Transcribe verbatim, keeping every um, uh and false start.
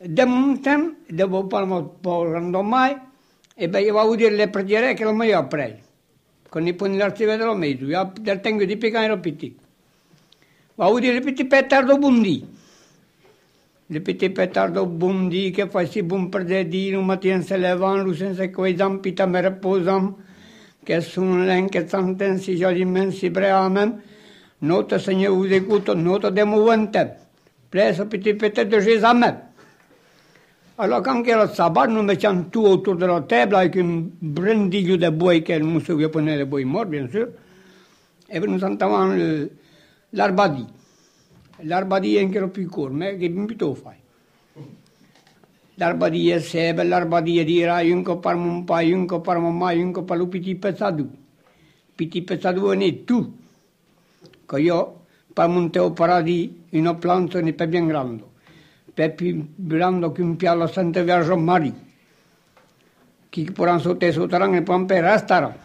De mon temps, de vos parlar pas grand mai, e ben, vau dire le prediere que lo mai après. Quand i pon l'archive de la maison, ja del temps de picar era pitit. Vau dire le petit petard au bon dia. Le petit petard au bon dia que fai si bon per de dia, lo matin en se levant, lo sense coisant, pita me reposant, que son lent, que chanten si joliment, si brèament, Notre Seigneur vous écoute, notre de mouvante. Pressa, petit petard, de jamais. Alors, quand qu'èra sabat, nos metiam tot autour de la tèbla avec un brindillo de bois, que non se podia poner de bois mòrt, bien sûr, e nos chantavam le, l'arbadí. L'arbadí encara pus cort, mais que bien pitó fai. L'arbadí e sèbe, l'arbadí e dirà, un còp per mon pair, un còp per ma mair, un còp per lo petit pesador. Petit pesador, ne tu. Que jo, per montar au paradís, una plancha n'es pas bien granda. Pas pus granda qu'un pial a Santa Vierge Maria. Qui poiràn sautar, sautaràn, e poiràn pas, restaràn.